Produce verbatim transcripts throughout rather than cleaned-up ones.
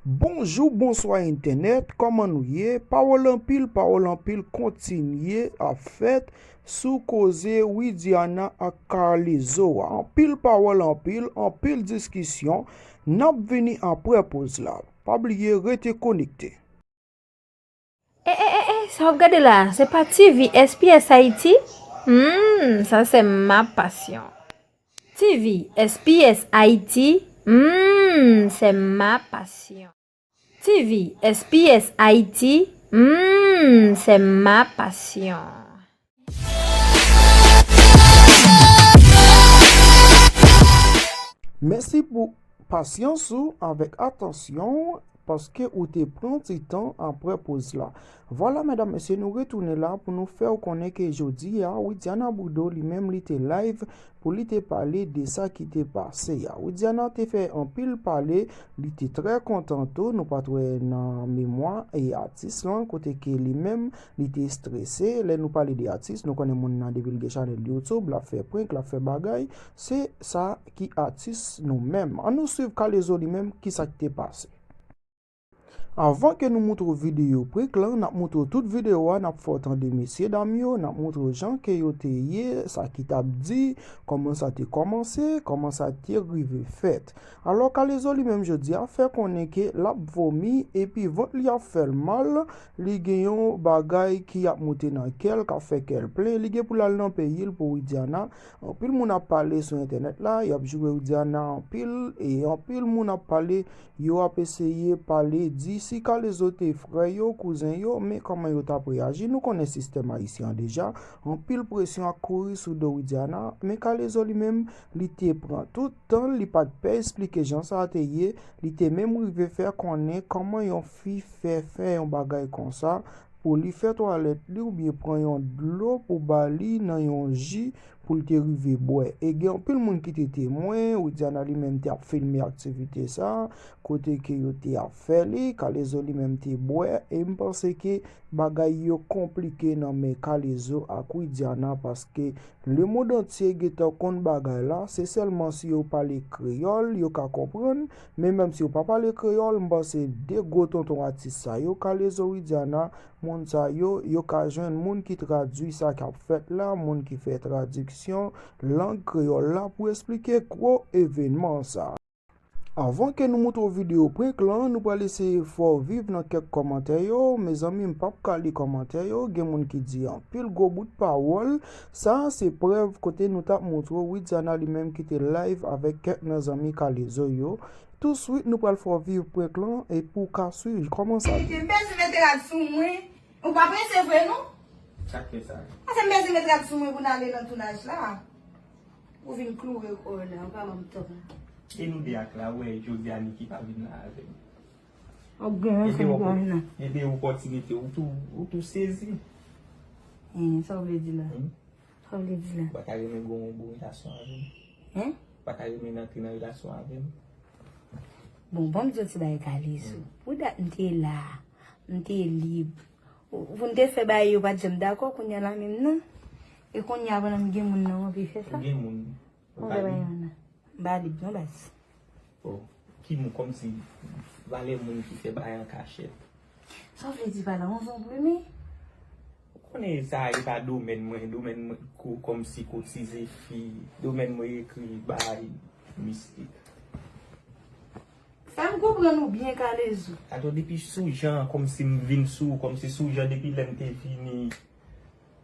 Bonjou, bonswa entènèt, kòman nou ye? Pawòl anpil, pawòl anpil kontinye ap fèt sou koze Widiana ak Carlezo a. Anpil pawòl anpil, anpil diskisyon. N ap vini apre poz la. Pa bliye rete konekte. E, e, e, e, sa w ap gade la a, se pa T V S P S Haiti? Hmm, ça c'est ma passion. T V S P S Haiti, hmm, c'est ma passion. T V S P S Haiti, hmm, c'est ma passion. Mèsi pou pasyans ou avèk atansyon paske ou te pran ti tan apre poz la. Vwala medam mesye, nou retounen la pou nou fè w konnen ke jodi a Widiana Boudreau li menm li te live pou li te pale de sa ki te pase a. Widiana te fè anpil pale, li te trè kontan tou, nou pa t wè nan memwa e atis lan kote ke li menm li te strese. Lè nou pale de atis, nou konnen moun nan depi l gen chanèl YouTube, l ap fè prank, l ap fè bagay, se sa ki atis nou menm. Ann nou swiv Carlezo li menm, kisa k te pase. Avan ke nou moutre w videyo prank lan, n ap moutre w tout videyo a, n ap fè w tande mesye dam yo, n ap moutre w jan ke yo te ye, sa ki t ap di, kòman sa te kòmanse, kòman sa te rive fèt. Alò Carlezo li menm jodi a fè konnen ke l ap vomi epi vant li ap fè l mal, li gen yon bagay ki ap moute nan kè l, k ap fè kè l plen, li gen pou l al nan peyi l pou Widiana. Anpil moun ap pale sou entènèt la, y ap joure Widiana anpil, e anpil moun ap pale, yo ap eseye pale, di si Carlezo te frè yo, kouzen yo, men kòman yo t ap reyaji. Nou konnen sistèm ayisyen an deja, anpil presyon ap kouri sou do Widiana, men Carlezo li menm, li te pran tout tan l, li pa t pè esplike jan sa a te ye, li te menm rive fè konnen kòman yon fi fè fè yon bagay konsa, pou li fè twalèt li oubyen pran yon dlo pou ba li nan yon ji pou l te rive bwè. E gen anpil moun ki te temwen, Widiana li menm te ap filme aktivite sa, kote ke yo te ap fè li, Carlezo li menm te bwè, e m panse ke bagay yo konplike nan men Carlezo ak Widiana paske lemonn antye gentan konn bagay la, se sèlman si yo pale kreyòl yo ka konprann, men menm si yo pa pale kreyòl, m panse de gwo tonton atis sa yo, Carlezo, Widiana, moun sa yo, yo ka jwenn moun ki tradui sa k ap fèt la, moun ki fè tradiksyon lang kreyòl la pou esplike gwo evènman sa. Avan ke nou moutre w videyo prank lan, nou pral eseye fè w viv nan kèk kòmantè yo. Mezanmi, m p ap ka li kòmantè yo. Gen moun ki di anpil gwo bout pawòl. Sa a se prèv kote nou t ap moutre w Widiana li menm ki te live avèk kèk nan zanmi Carlezo yo. Touswit, nou pral fè w viv prank lan epi w ka swiv kòman sa ye. Kite m bezwen mete rad sou mwen. Ou pa prese vre non? Sa k fè sa? Paske m bezwen mete rad sou mwen pou n ale nan tounaj la. Ou vin kloure kò w la, ou pa ban m tan. E nou de ak la, ou wè jodi a Niki pa vin la avè m. Ou gen rezon li pa vin la. Ebyen opòtinite, ou tou, ou tou sezi. Sa w vle di la? Sa w vle di la? Ou pa ta renmen gen yon bon relasyon avè m? Hen? Ou pa ta renmen antre nan relasyon avè m? Bon, ban m di w ti bagay Carlezo. Pou dat m te la, m te lib. Ou, pou n te fè bagay yo pa t janm dakò, kounye a la menm nan. E kounye a pandan m gen moun nan, w anvi fè sa? Ou gen moun. Ou pa lib. M pa lib non baz. Oh, ki moun, kòmsi valè moun ki fè bagay an kachèt. Sa w vle di pa la, yon zonbli men? Ou konnen sa e pa domèn mwen, domèn mwen ko, kòmsi kotize fi, domèn mwen ekri bay mistik. Fè m konprann ou byen Carlezo. Atò depi sou jan kòmsi m vin sou, kòmsi sou jan depi lè m te vini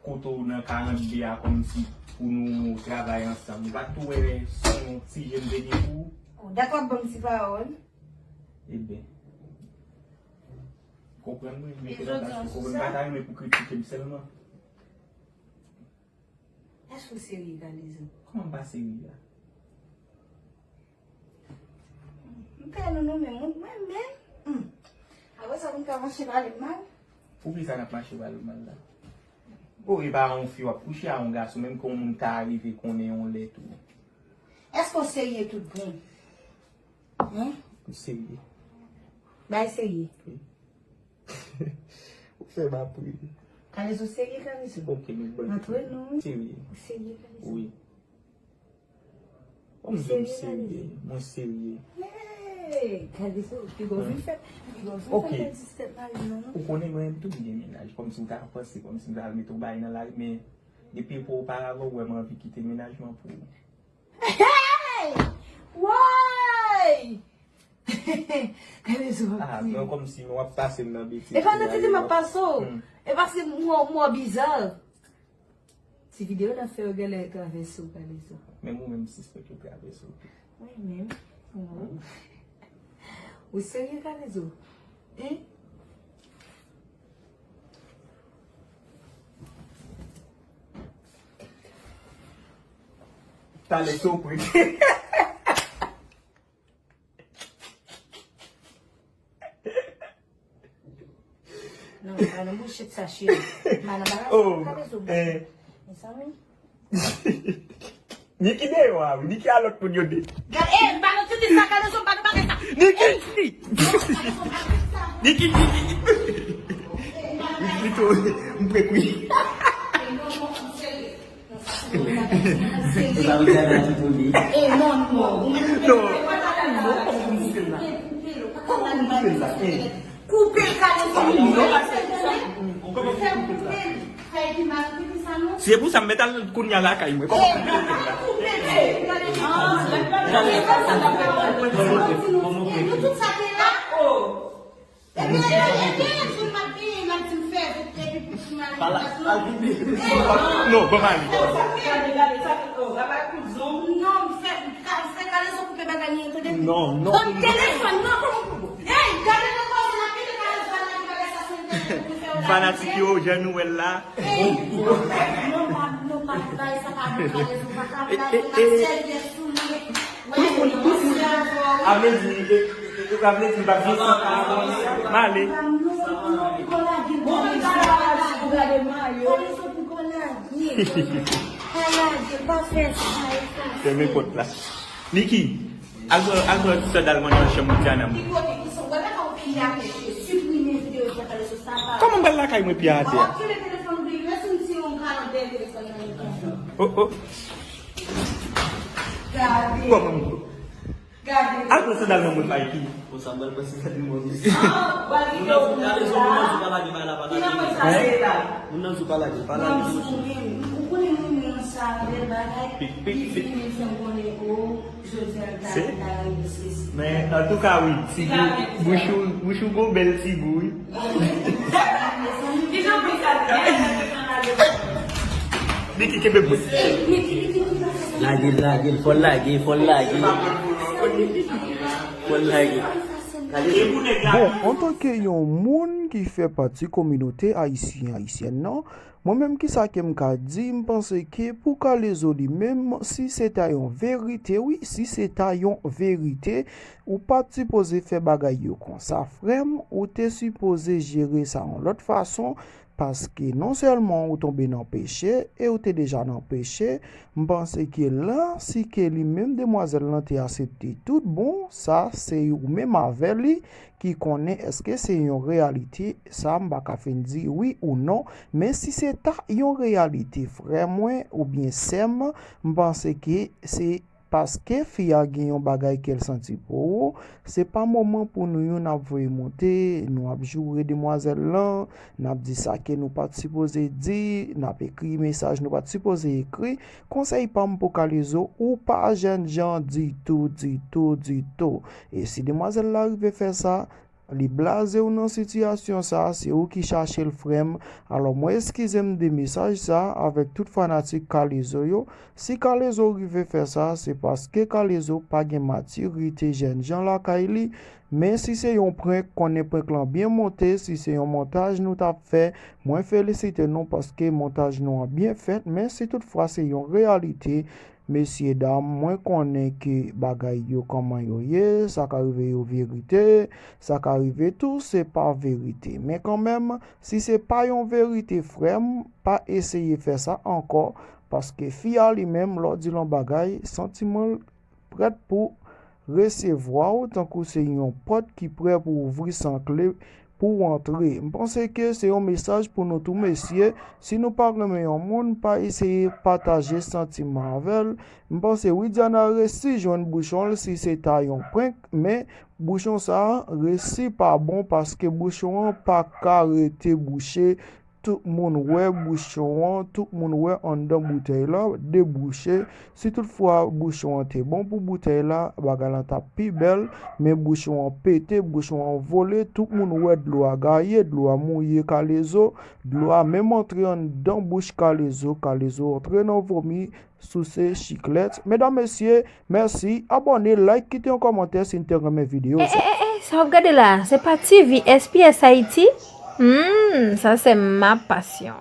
kote w nan karant de a kòmsi pou nou travay ansanm. Ou pa t tou wè se yon ti je m te gen pou ou? Ou dakò ap ban m ti pawòl? Ebyen. Konprann mwen, mete nan bak ou konprann, m pa ta renmen pou kritike m sèlman. Èske w serye Carlezo? Kòman m pa serye a? M pè nou nou menm, mwen menm. Hmm. Apre sa pou n ka mache pale m mal? Poukisa n ap mache pale w mal la? Bon, e pa yon fi w ap kouche a yon gason, menm ke yon moun ta rive konnen yon lè tou. Èske w serye tout bon? Hen? M serye. Bay serye. Wi. Ou fè m ap ri. Carlezo serye, Carlezo? Ok, nou ban. Antre nou. Serye. Ou serye, Carlezo? Wi. Ou serye, Carlezo? Mwen serye. Men, Hey, Kalezo, piga w vin fè, piga w vin fè egzistèt mari non. Ou konnen mwen menm tou m gen mennaj, kòmsi w ta panse kòmsi m ta al mete w bay nan lari, men depi oparavan ou wè m anvi kite mennaj mwen pou ou. Hey! Woy! Kalezo, ah, non, kòmsi w ap pase m nan betiz. E pa nan tete m ap pase w. E paske mwen, mwen biza. Ti videyo n ap fè yo genlè travèse w, Kalezo. Menm ou menm sispann yo travèse w tou. Mwen menm? Oh. Ou serye, Kalezo? Hein? Talè sopri. Non, pa nan bouchèt sa, cheri. Pa nan bagay sa, oh, Kalezo, eh. Mezanmi. Niki deyò a, wi. Niki a lòt moun yo de. Gade, eh, pa nan tete sa, Kalezo, pa nan bagay sa. Niki! Eh, Niki, Niki! Li tou, m prek wi. Ou ta vle gade ati pou li. Eh, non, non. Non. Koupe l, Kalezo. Fè l koupe l. Fè l pi mal, pi pi sa non. Se pou sa m mèt al kounye a lakay mwen. Kòman pou koupe l la? Nou tout sa te la. Ebyen, ebyen, ebyen, tou m ap genyen, m ap di m fè vit epi pou ti mal. Non, ban m ale. Gade, gade, sa, oh, la pa kout zon. Non, m fè, ka, fè Kalezo koupe bagay li, tande? Non, non. Ban m telefòn, non, kòman pou. Hey, gade nan kòz la, kite Kalezo al lage bagay sa sou entènèt pou fè yo lage. Fanatik yo, jan nou wè l la. Hey, non, non, pa, non, pa, bagay sa pa bon, Kalezo, pa ka, pa ka, pa ka sèvi sou li. Tout moun, tout moun. A vle di, e, e, e, a vle di, m pa gen san pa avans. M ale. Fèmen pòt la. Niki, al pran, al pran sandal mwen nan chanm Diana mwen. Kòman m pral lakay mwen pye atè a? Oh, oh. Gade. Kòman m Gade. Al pran sandal nan mwen, Mikey. Bon, sa m pral pran sandal nan mwen, mesye. Ah, w al kite w pou la. Moun nan di w pa lage, pa lage, pa lage. Ki nan mwen sa se la? Moun nan di w pa lage, pa lage. Ou konnen moun nan sa, bèl bagay. Pik, pik, pik. Li fini fè m konnen, o, jodi a, l ta, l ta rive sesi. Men, antouka, wi, ti gou, bouch ou, bouch ou gon bèl ti gou, wi. Niki, kenbe m. Lage l, lage l, fò l lage, fò l lage. Fò l lage. Bon, antanke yon moun ki fè pati kominote ayisyen, ayisyèn nan, mwen menm, kisa ke m ka di, m panse ke pou Kalezo li menm, si se ta yon verite, wi, si se ta yon verite, ou pa t sipoze fè bagay yo konsa, frè m, ou te sipoze jere sa yon lòt fason, paske non sèlman ou tonbe nan peche, e ou te deja nan peche, m panse ke la, si ke li menm demwazèl lan te aksepte tout bon, sa se ou menm avè li ki konnen èske se yon reyalite, sa m pa ka fin di wi ou non, men si se ta yon reyalite, frè mwen oubyen sè m, m panse ke se paske fi a gen yon bagay ke l santi pou ou, se pa moman pou nou youn ap voye monte, nou ap joure demwazèl lan, n ap di sa ke nou pa t sipoze di, n ap ekri mesaj nou pa t sipoze ekri. Konsèy pa m pou Kalezo, ou pa jènjan ditou, ditou, ditou. E si demwazèl la rive fè sa, li blaze w nan sitiyasyon sa, se ou ki chache l, frè m. Alò, mwen eskize m de mesaj sa avèk tout fanatik Kalezo yo. Si Kalezo rive fè sa, se paske Kalezo pa gen matirite jènjan lakay li. Men si se yon prank, konnen prank lan byen monte, si se yon montaj nou t ap fè, mwen felisite nou paske montaj nou an byen fèt, men si toutfwa se yon reyalite, mesye dam, mwen konnen ke bagay yo kòman yo ye, sa ka rive yo verite, sa ka rive tou se pa verite. Men kanmenm, si se pa yon verite, frè m, pa eseye fè sa ankò, paske fi a li menm, lè w di l yon bagay, santiman l prèt pou resevwa w, tankou se yon pòt ki prè pou ouvri san kle, pou w antre. M panse ke se yon mesaj pou nou tou, mesye. Si nou pa renmen yon moun, pa eseye pataje santiman avè l. M panse Widiana resi jwenn bouchon l si se ta yon prank, men bouchon sa a resi pa bon paske bouchon an pa ka rete bouche. Tout moun wè bouchon an, tout moun wè anndan boutèy la debouche. Si toutfwa bouchon an te bon pou boutèy la, bagay la t ap pi bèl, men bouchon an pete, bouchon an vole, tout moun wè dlo a gaye, dlo a mouye Kalezo, dlo a menm antre anndan bouch Kalezo, Kalezo antre nan vomi, souse chiklèt. Medam, mesye, mèsi. Abòne, like, kite yon kòmantè si n te renmen videyo sa. Eh, eh, eh, sa w ap gade la, se pa T V S P S Haiti? Hmm, ça c'est ma passion.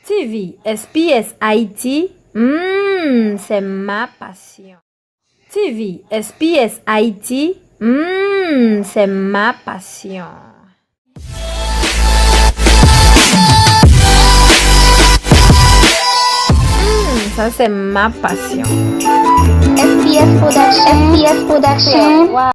T V S P S Haiti, hmm, c'est ma passion. T V S P S Haiti, hmm, c'est ma passion. Hmm, ça c'est ma passion. S P S Production. S P S Production.